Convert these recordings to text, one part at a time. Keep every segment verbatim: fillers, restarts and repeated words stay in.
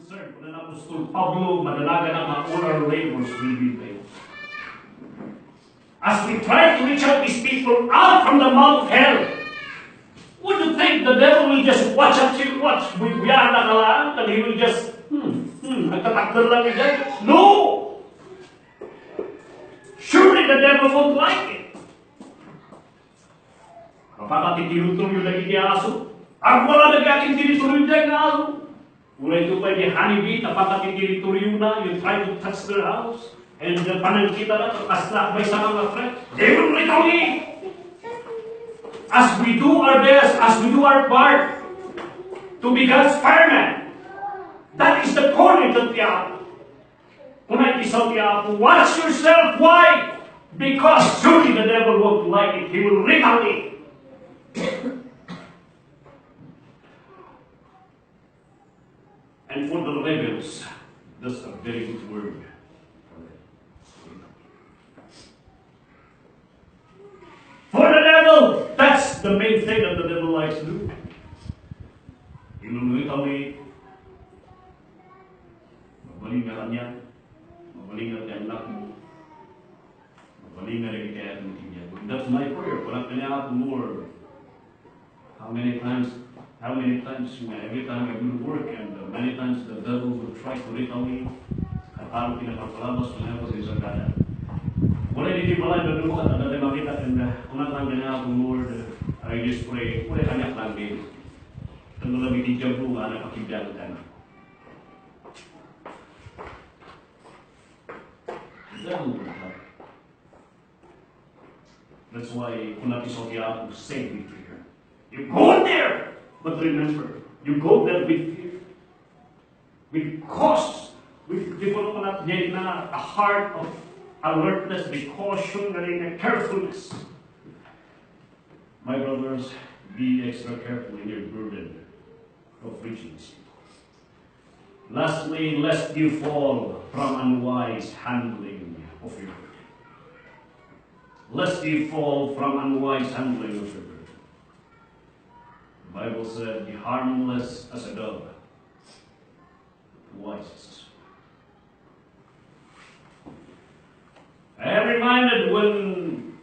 Sir, kuna ni Apostol Pablo, madanagan nga all our labors will be vain. As we try to reach out these people out from the mouth of hell, would you think the devil will just watch at you, watch, we, we are not allowed, and he will just, hmm, hmm, nagtatakder lang siya? No! Surely the devil won't like it. Mapakatitiruturio dagiti aso. Agwala dagiti akin tiniturio dagiti aso. Uray to pay di honeybee, napakatitiritoriona, you try to touch their house, and the panangkita na, kasla, may sama nga threat, they will retaliate. As we do our best, as we do our part to be God's fireman, that is the calling of the Apo. Kuna iti sao ti Apo, watch yourself. Why? Because surely the devil won't like it. He will retaliate. And for the rebels, that's a very good word. For the devil, that's the main thing that the devil likes to do. He will retaliate. Mabalin nga kaniak, mabalin nga ti annakmo, mabalin nga dagiti ayat mo ti biag. That's my prayer. Kunak kaniak, Lord, how many times, how many times nga every time I do the work and, uh, many times the devil will try to retaliate. Kataro ti napagpalabas, when I was in Sagada. Wala di ti balay, no, no, at ang dati makita, and, uh, kunak lang kaniak, Lord, uh, I just pray, pray kaniak lang din. Tunggal lang iti Diablo nga nakakibiyagan ka na. It doesn't work out. That's why kuna ti Sofia, save me prayer. You go there, but remember, you go there with fear. With cause, with, di ko na, a heart of alertness, with caution, and carefulness. My brothers, be extra careful in your burden of reaching these people. Lastly, lest you fall from unwise handling of your burden. Lest you fall from unwise handling of your burden. The Bible said, "Be harmless as a dove, wise as a serpent." I am reminded when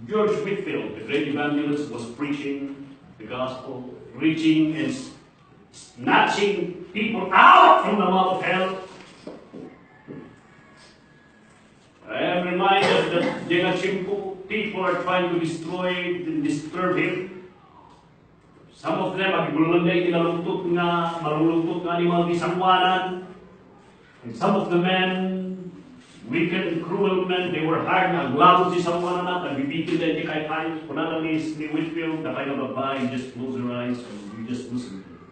George Whitefield, the great evangelist, was preaching the gospel, reaching and s-, snatching people out from the mouth of hell. I am reminded that Jena Chimpo, people are trying to destroy and disturb him. Some of them, agibulanda iti nalungtot nga, malulungtot nga animal ti sangoanan. And some of the men, wicked and cruel men, they were hired nga aglagot ti sangoanan, agbibitin da iti kaykayo. Kunana ni, ni Whitefield, dakay nga babbai, just close your eyes and you just listen to it.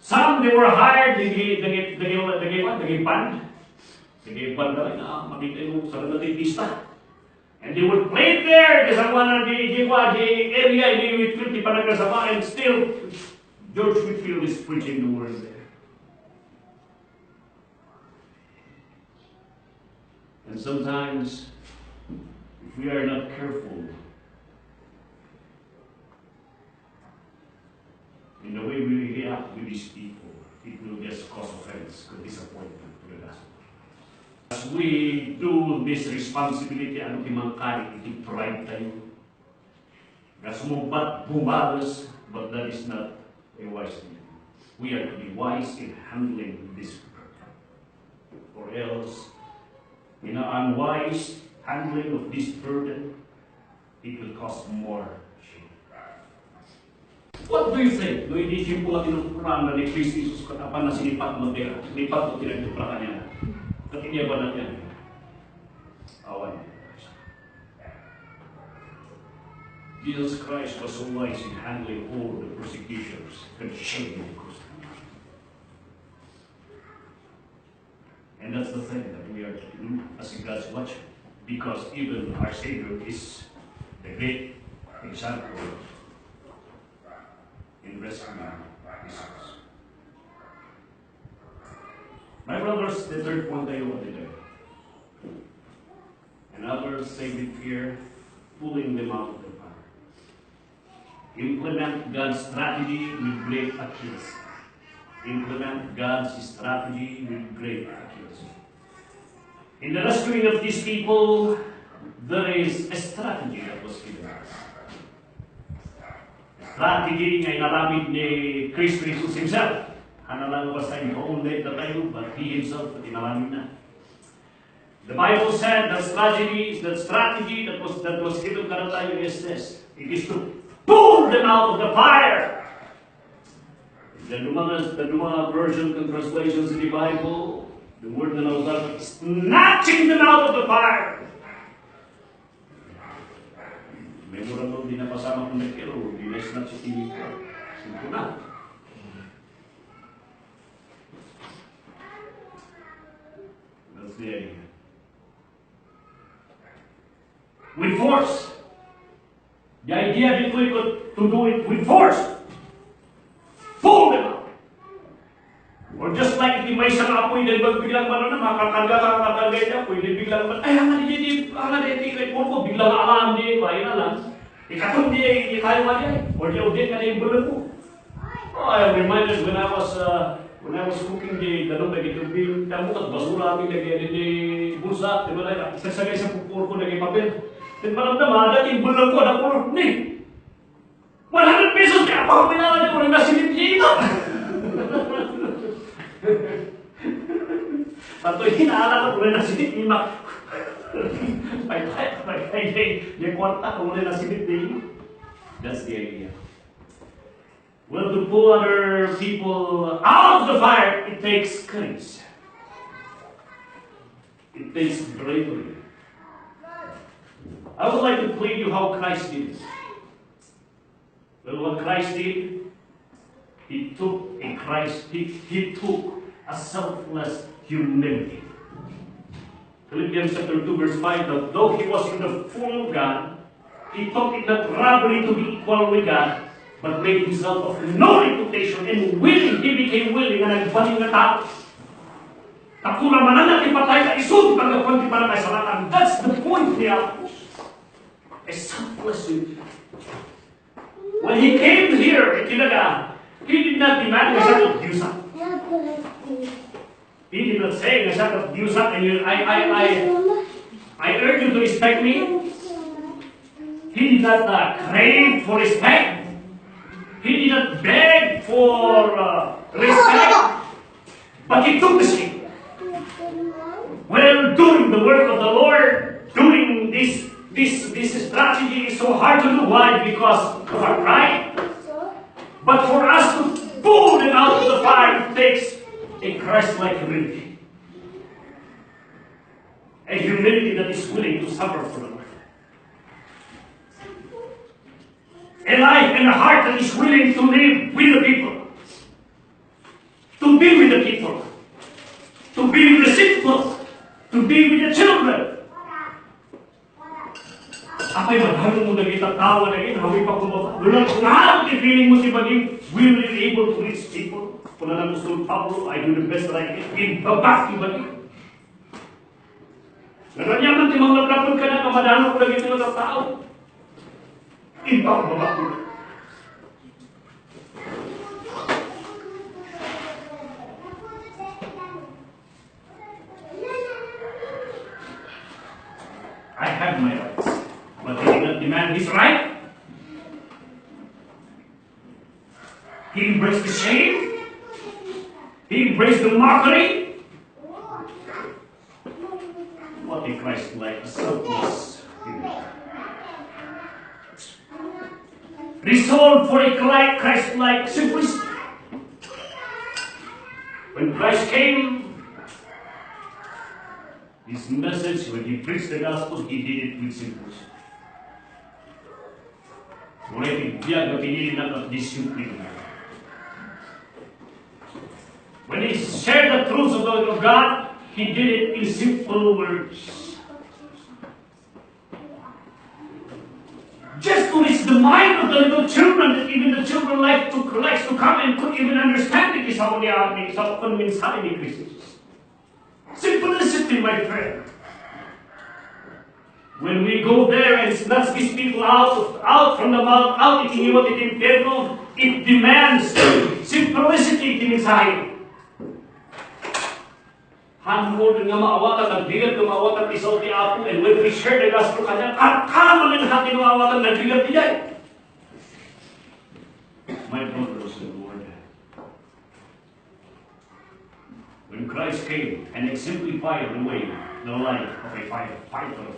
Some, they were hired, dagiti, dagiti, dagiti, dagiti, dagiti band. Dagiti band nga, makita mo, sa mga pista. And they would play there, di sa mga di, di, di area, di Whitefield, di pa nagkasama, and still, George Whitefield is preaching the word there. And sometimes, if we are not careful, in the way we react with these people, it will just cause offense and disappointment to the gospel. As we do this responsibility, ano ti mangkari iti pride tayo? Nga sumungbat, bumalos, but that is not a wise thing. We are to be wise in handling this burden. Or else, in an unwise handling of this burden, it will cause more shame. What do you think? No, idi simple nga tinupran na ni Kristo Jesus ket apan nasinipat mo dira, sinipat mo tinagtupra kaniana. Ket iti abanat yan. Awan. Jesus Christ was so wise in handling all the persecutions and shame of the cross. And that's the thing that we are to do as a God's watchman, because even our Savior is the great example in rescuing his souls. My brothers, the third point I want to tell you. Another saving fear, pulling them out of the fire. Implement God's strategy with great accuracy. Implement God's strategy with great accuracy. In the rescuing of these people, there is a strategy that was given us. Strategy nga inaramid ni Kristo Jesus himself. Ania lang basta impaunay datayo, but he himself inaramidna. The Bible said that strategy, that strategy that was, that was given kadatayo is this. It is to pull them out of the fire. The Dumaga, the Dumaga version and translations in the Bible, the word na nausar, snatching them out of the fire. Memorable, di na pasama kung nagkiro, di na snatch iti ito na. That's the idea. With force. The idea that we could to do it with force. Pull them out. Or just like iti maysa nga apoy, then biglang man, ano, makakarga ka, makakarga iti apoy, then biglang man, ay, anga di, di, anga di, di, kay Porko, biglang nga alam di, kaya na lang. Ikatum di, di kayo nga di, or di, or di, nga di, bulong mo. Oh, I am reminded when I was, uh, when I was cooking the danong dagiti ubbing, tamok ket basura amin dagiti bulsa, di ba, like, isagsagay sa pupurko dagiti papel. Then, maramdam, ah, dati yung bulong ko, ada ko, ni, one hundred pesos kaya pa, pinala niya, wala na sinit niya ito. Ato, hinaala ko, wala na sinit niya. Pay, pay, pay, pay, pay, yung kwarta ko, wala na sinit niya. That's the idea. Well, to pull other people out of the fire, it takes courage. It takes bravery. I would like to play you how Christ did it. Well, what Christ did, he took a Christ, he, he took a selfless humility. Philippians chapter two verse five, that though he was in the form of God, he thought it not robbery to be equal with God, but made himself of no reputation, and willing, he became willing, nga nagbalin nga tao. Tapno mamangan ti patay, ta isu ti paggapuan ti panakaisalakan. That's the point niya. A selfless humility. When he came here, iti daga, he did not demand nga siya ket Dios. He did not say nga siya ket Dios, and you, I, I, I, I urge you to respect me. He did not, uh, crave for respect. He did not beg for, uh, respect. But he took the seat. Well, doing the work of the Lord, doing this, this, this strategy is so hard to do. Why? Because of our pride. But for us to pull them out of the fire, it takes a Christ-like humility. A humility that is willing to suffer for the Lord. A life and a heart that is willing to live with the people. To be with the people, to be with the sick people, to be with the children. Apay, madalong mo dagiti tattao, dagiti hawi pa kumbaba. Lalo nga ti feeling mo ti bagim, will you able to reach people? Kuna ni apostol Pablo, I do the best that I can. Imbabak ti bagim. Nagadiaman ti manglablabon ka na, kamadano ko dagiti nga tattao. Imbabak. I have my rights, but he did not demand his right. He embraced the shame. He embraced the mockery. What a Christ-like selfless humility. Resolve for a Christ-like simplicity. When Christ came, his message, when he preached the gospel, he did it with simplicity. Uray ti biag nga pinili na ket disiplina. When he shared the truths of the Word of God, he did it in simple words. Just to reach the mind of the little children, that even the children like to, likes to come and could even understand it, is how they are, is how mensahe ni Kristo Jesus. Simplicity, my friend. When we go there and snatch these people out, out from the mouth, out iti ngiwat iti impierno, it demands simplicity iti mensahe. Haanmo nga maawatan, nagrigat nga maawatan ti sao ti Apo, and when we share the gospel kaniak, at kaman nga hati nga maawatan, nagrigat diay. My brothers and Lord, when Christ came and exemplified the way, the life of a firefighter,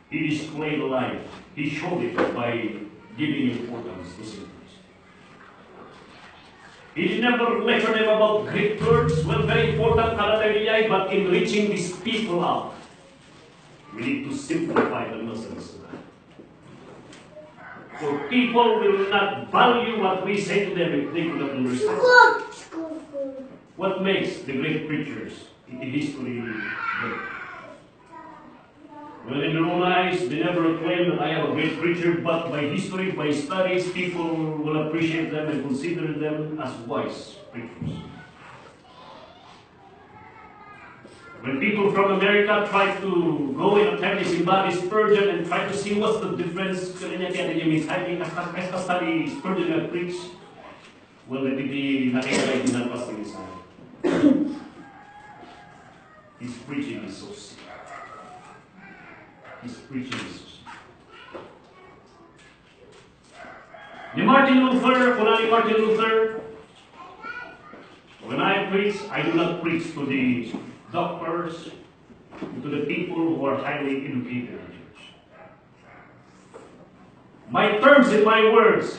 he displayed the life. He showed it by giving importance to sinners. He never lectured them about Greek words, well, very important, kadatayo diay, but in reaching these people out, we need to simplify the message to them. For people will not value what we say to them if they could not understand. What makes the great preachers in the history great? Well, in their own eyes, they never claim that I am a great preacher, but by history, by studies, people will appreciate them and consider them as wise preachers. When people from America try to go and attend the Simbahan ni Spurgeon and try to see what's the difference, kanya kaya niya minsan, eh, kas-, kas-, kas-, study Spurgeon nga preach, well, maybe nakikita yung nalpas ni minsan. His preaching is so simple. His preaching is so simple. Ni Martin Luther, kuna ni Martin Luther, "When I preach, I do not preach to the doctors, to the people who are highly educated in the church. My terms and my words,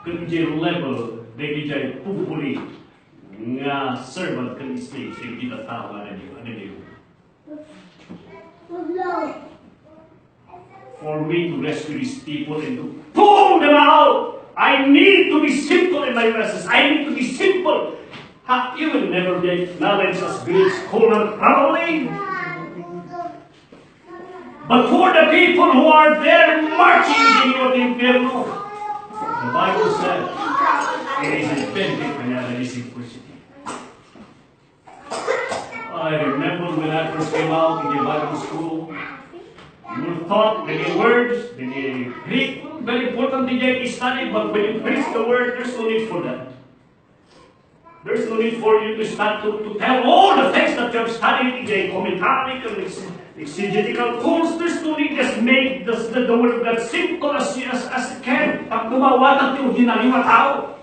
ken idiay level, dagiti pupuli nga servant ken slave, iti tattao nga adayo, adayo." For me to rescue these people and to pull them out, I need to be simple in my message. I need to be simple. Ha, you will never get knowledge as great scholar, probably. But for the people who are there marching in the infierno, the Bible said, it is a benefit when there is simplicity. I remember when I first came out in the Bible school, you were taught many words, many Greek, very important to get studied, but when you preach the word, there's no need for that. There's no need for you to start to, to tell all the things that you have studied in the commentary and ex-, exegetical tools. There's no need. Just make the, the, the word of God simple as, as, as it can. Pag kumawatan ti ordinaryo nga tao,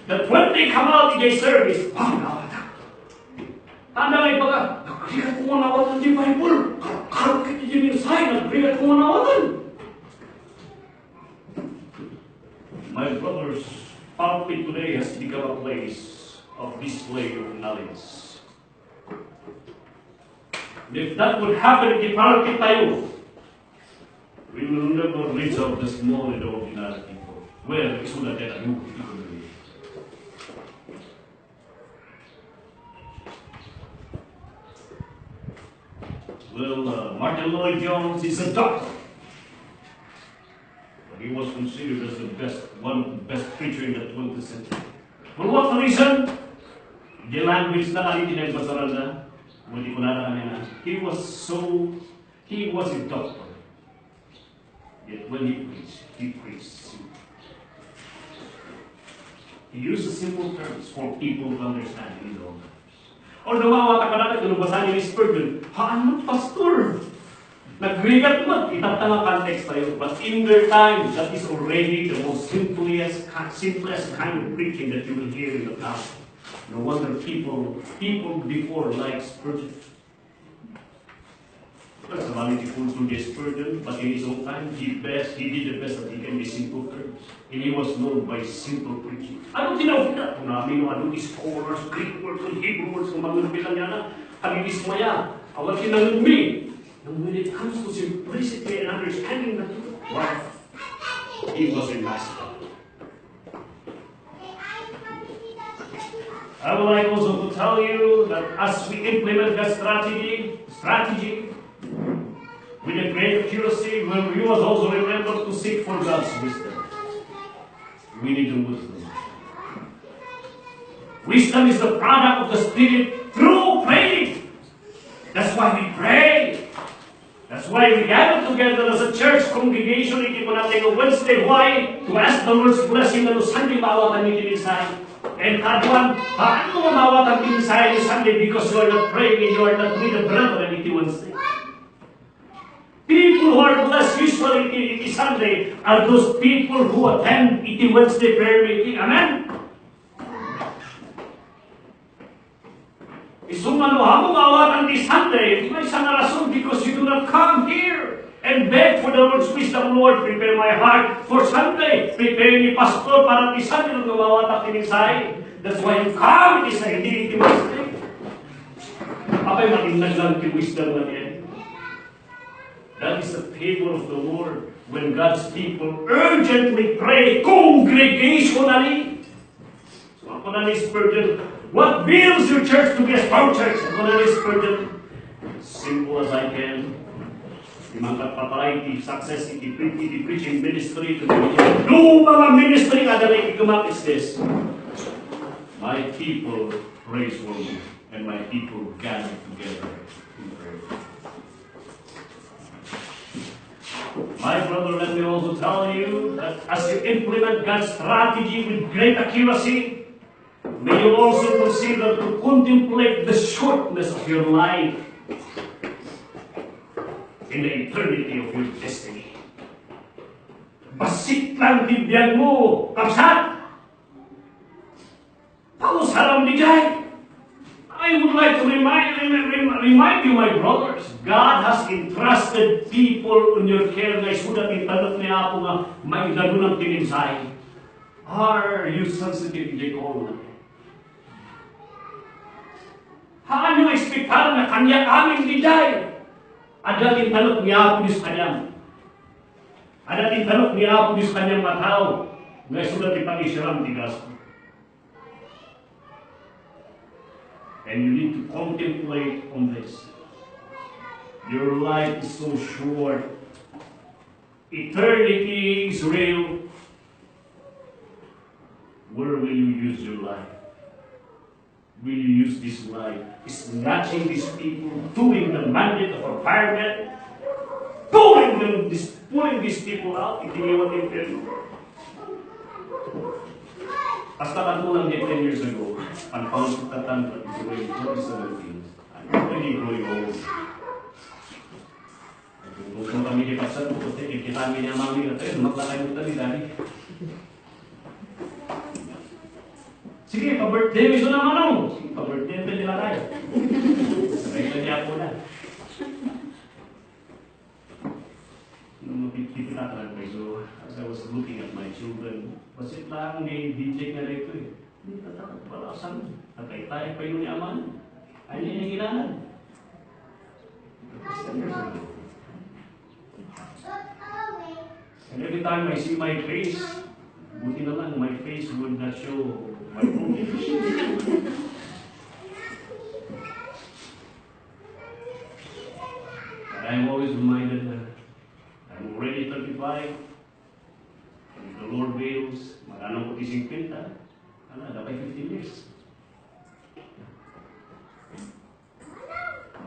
that when they come out in the service, wow, nawatan. Anda nga ibaga, "Nagrigat ko nga nawatan ti Bible. Karkaruk iti mensahe, nagrigat ko nga nawatan." My brothers, pulpit today has become a place of display of knowledge. And if that would happen in the pulpit tayo, we will never reach out the small and ordinary people. Well, it's not that I know. Well, uh, Martyn Lloyd-Jones is a doctor. But he was considered as the best, one of the best preacher in the twentieth century. For what reason? The language na kami pinagbasaran na, when he was so, he was a doctor. Yet when he preached, he preached simple. He used simple terms for people to understand in his own terms. Although maawatan kadatayo, no, basaen ni Spurgeon, "Haan met, Pastor. Nagrigat met." Itatta nga context tayo. But in their time, that is already the most simplest, simplest kind of preaching that you will hear in the past. No wonder people, people before liked Spurgeon. That's the one people told Spurgeon, but in his own time, he best, he did the best that he can with simple terms. And he was known by simple preaching. Ano tinawag na? Kung namin, ano, scholars, Greek words, and Hebrew words, kung mga bilang yan, na, kami mismo yan. Awan kinangag mi. And when it comes to simplicity and understanding the truth, wow, he was a master. I would like also to tell you that as we implement that strategy, strategy with a great accuracy, we, we must also remember to seek for God's wisdom. We need the wisdom. Wisdom is the product of the Spirit through praying. That's why we pray. Why we gather together as a church congregation iti kunatayo Wednesday? Why? To ask the Lord's blessing no Sunday maawatan iti mensahe. And kaduan, paano nga maawatan ti mensahe ni Sunday? Because you are not praying and you are not with the brethren iti Wednesday. People who are blessed usually iti, iti Sunday are those people who attend iti Wednesday prayer meeting. Amen? Isu nga no, amo nga awaten ti Sunday, maysa nga rason because you do not come here and beg for the Lord's wisdom, "Lord, prepare my heart for Sunday. Prepare ni Pastor para ti Sunday nga maawatan ti mensahe." That's why you come, it is a hindi ti Wednesday. Apay, matinnag lang ti wisdom nga diyan. That is the favor of the Lord when God's people urgently pray congregationally. So, ako na ni Spurgeon, "What builds your church to be a strong church?" Ako na ni Spurgeon, "Simple as I can. Di man kat patay, di success, iti pre-, iti preaching ministry, iti luma nga ministry, nga adda iti kumak is this. My people praise for me, and my people gather together in prayer." My brother, let me also tell you that as you implement God's strategy with great accuracy, may you also consider to contemplate the shortness of your life in the eternity of your destiny. Bassit lang ti biag mo, kabsat! Pausaram di jay. I would like to remind, remind, remind, remind you, my brothers, God has entrusted people on your care nga isuda ti talek ni Apo nga maidagunan ti mensahe. Are you sensitive to the call? Haan nga ekspektar nga kaniak amin di jay. Adda ti talek ni Apo Dios kaniam. Adda ti talek ni Apo Dios kaniam a tao nga isuda ti pagisiram ti gospel. And you need to contemplate on this. Your life is so short. Eternity is real. Where will you use your life? Will you use this life snatching these people, doing the mandate of a fireman, pulling them, this, pulling these people out, iti liwat ti impyerno? Hasta kanto lang ten years ago, ang pangkatatan ko, iti twenty seventeen, I'm really growing old. Kung kami di pastor, kung kita, kita kami ni Amami, at ayun, maglakay mo kami, Daddy. Sige, pa-birthday mo, iso naman, oh. Sige, pa-birthday mo, pwede na tayo. Sabay ka niya po na. Nung mapipit na talaga, so, as I was looking at my children, was it lang may D J nga rito eh? Hindi ka dapat palasan. Nakaitai pa yun ni Amami. Ay, hindi niya kailangan. And every time I see my face, buti na lang, my face would not show my own face. But I'm always reminded that I'm already thirty-five. And if the Lord wills, mag-ano ko ti singkwenta? Ano, dapat fifteen years.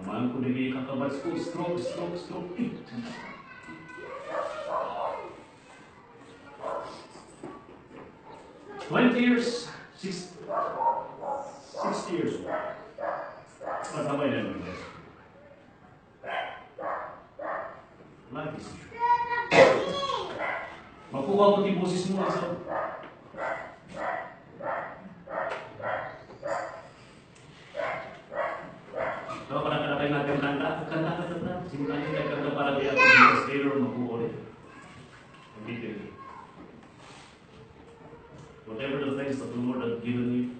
Aman ko dagiti kakabats ko, stroke, stroke, stroke. Twenty years, six, sixty years old. Matabay na naman. Life is short. Makuha ko ti boses mo, asawa. Ikaw, para ka na kayo nagkanta, kanta ka, kanta. Simula niya nagkanta para di ako Jesus Taylor, mabuo rin. Ang video niya. Whatever the things that the Lord has given you,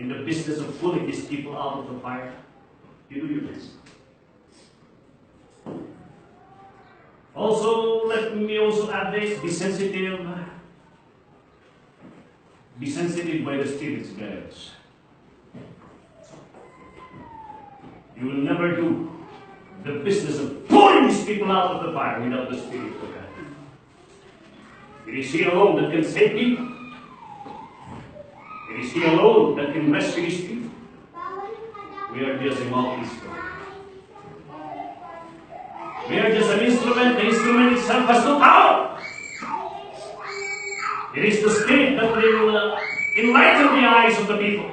in the business of pulling these people out of the fire, you do your best. Also, let me also add this, be sensitive. Be sensitive by the Spirit's guidance. You will never do the business of pulling these people out of the fire without the Spirit of God. It is He alone that can save me. It is He alone that can rescue these people. We are just a mouthpiece for Him. We are just an instrument. The instrument itself has no power. It is the Spirit that will uh, enlighten the eyes of the people.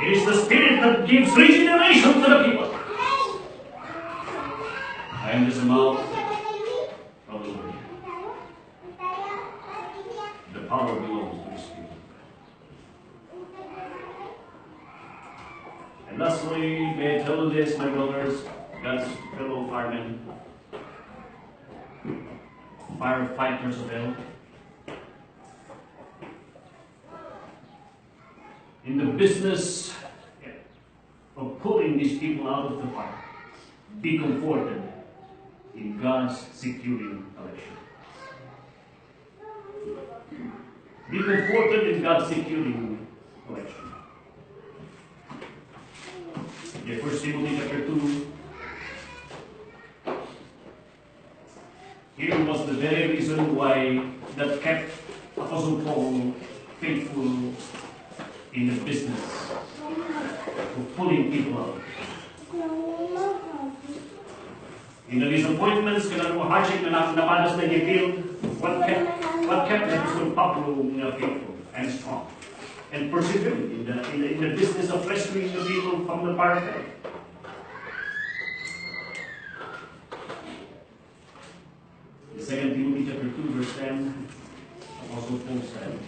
It is the Spirit that gives regeneration to the people. I am just a mouth of the Lord. The power belongs to the Spirit. And lastly, may I tell you this, my brothers, God's fellow firemen, firefighters of hell, in the business of pulling these people out of the fire, be comforted in God's securing election. Be comforted in God's securing election. The First Timothy chapter two, here was the very reason why that kept Apostle Paul faithful in the business of pulling people out. In the disappointments, ken no hardship nga na-, napadas dagiti field, what kept, what kept the Apostle Pablo nga faithful and strong and persevering in the, in the, in the business of rescuing the people from the fire. In Second Timothy chapter two, verse ten, Apostle Paul said,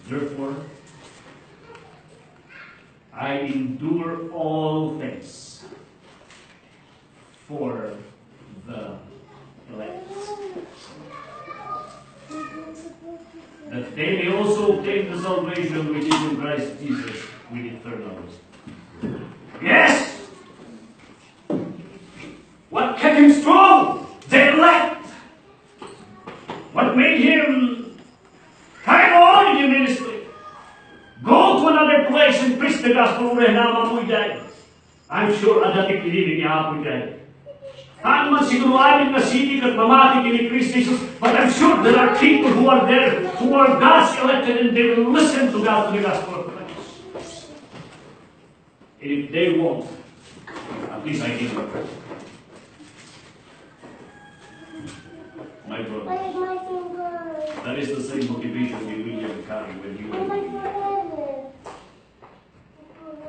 "Therefore, I endure all things for the elect, that they may also obtain the salvation which is in Christ Jesus with eternal." Yes! What kept him strong? The elect. What made him carry on in ministry? Go to another place and preach the gospel. Uray na mamuy diay. I'm sure adda ti pinili ni Apo diay. Saan man siguro amin nga city ket mamati ken ni Cristo Jesus, but I'm sure there are people who are there who are God's elected and they will listen to God, to the gospel of Christ. And if they won't, at least I give them. My brother, that is the same motivation ni William Carey when he went to India.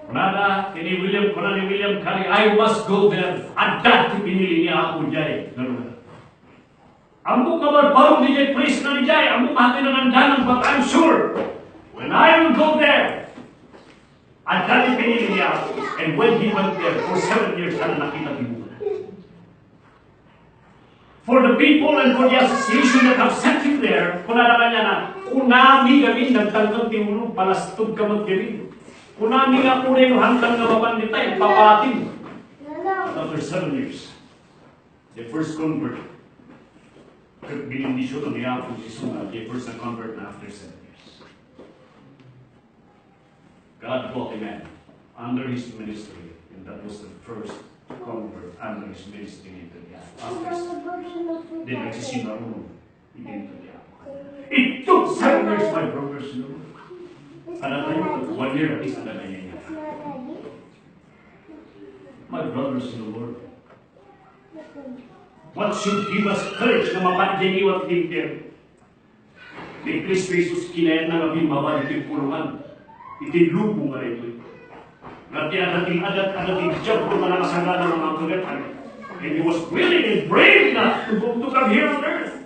Kunana, ni William, kuna ni William Carey, "I must go there. Adda ti pinili ni Apo diay." Ganun. Ammok nga barbaro diay priest na diay, ammok nga ti nangandanang, but I'm sure when I will go there, adda ti pinili ni Apo. And when he went there, for seven years, adda nakita ti bunga. For the people and for the association that have sent him there, kunana kaniana, "Kunami gamin, nagtangkang ti ulo, palastog ka met gamin. Kunami nga uray no hangkan nga mapan dita, ipapatim." After seven years, the first convert, ket binendisionan ni Apo Jesus nga the first convert na after seven years. God brought a man under his ministry, and that was the first convert under his ministry into the Apo. After, then nagsisimarunong into the Apo. It took seven years, my brothers in the Lord. Kada tayo, one year at least, kada tayo. My brothers in the Lord, what should give us courage na mapaniginiwat ti impyerno? Ni Cristo Jesus kinayatna nga bimmaba iti kulongan iti lubong nga daytoy. Nga ti adda ti adat, adda ti Diablo nga nakasagana nga mangkeget, and he was willing and brave enough to go, to come here on earth.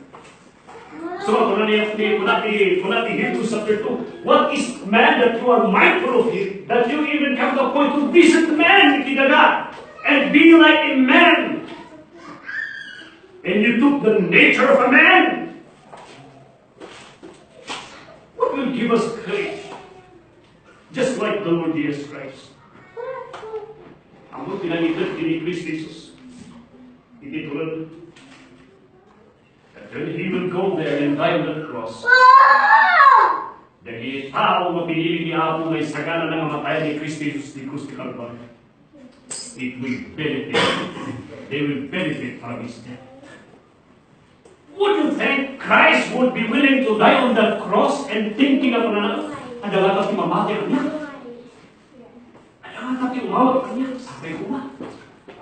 So, kuna ni, ni, kuna ti, kuna ti Hebrews chapter two, "What is man that you are mindful of him, that you even come to a point to visit man iti daga, and be like a man? And you took the nature of a man." What will give us courage? Just like the Lord Jesus Christ. Ammok ti nangited ken ni Cristo Jesus iti tuled. And then he will go there and die on the cross. Dagiti tao nga pinili ni Apo nga isagana nga matayen ni Cristo Jesus ti krus ti Kalbaryo, it will benefit. They will benefit from his death. Would you think Christ would be willing to die on that cross and thinking of another? Adda ngata ti mamati ania? Adda ngata ti umawat ania? Sapay koma.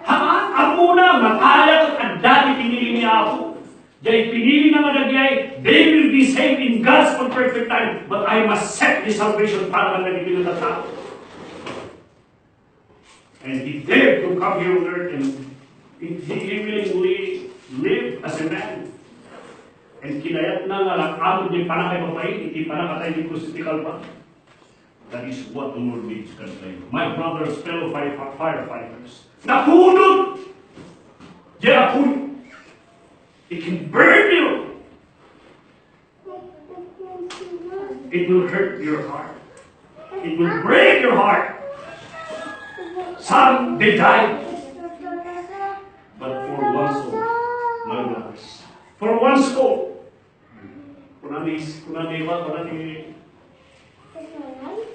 Haman, ammona, mataya ket adda ti pinili ni Apo. Diay pinili na nga dagiti, they will be saved in God's own perfect time. But I must set the salvation para kadagiti nga tattao. And he dared to come here on earth and he, he willingly lived as a man. And kinayatna nga nag-ammo ti panakaibabain iti panakatay ni Cruz iti Kalbaryo. That is what the Lord needs to convey. My brothers, fellow fire- firefighters, nakunot! Diay apoyo. It can burn you. It will hurt your heart. It will break your heart. Some, they died. But for one soul, my brothers, for one soul, kuna ni, kuna ni, kuna ni,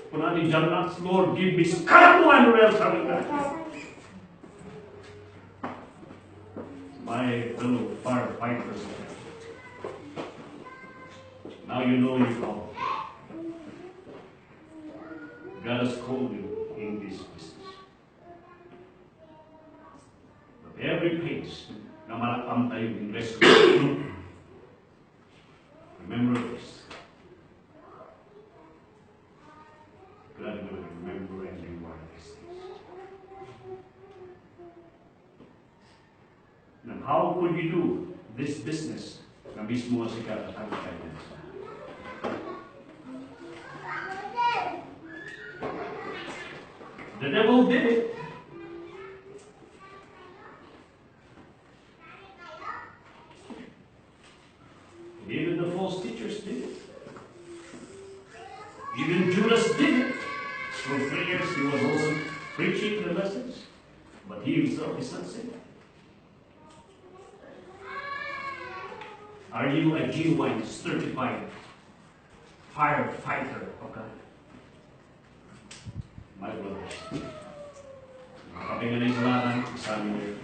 kuna ni John Knox, "Lord, give me scarlet and red," sabi niya. My fellow firefighters, now you know you call. God has called you in this business. But every page na malakpam tayo in rescue, remember this. God will remember and reward these things. Now, how could you do this business na mismo nga sika at ang kanya? The devil did it. Even the false teachers did it. Even Judas did it. For three years he was also preaching the message, but he himself is not saved. Are you a genuine, certified firefighter of God? My brothers, mga kapingan na isulanan, examine your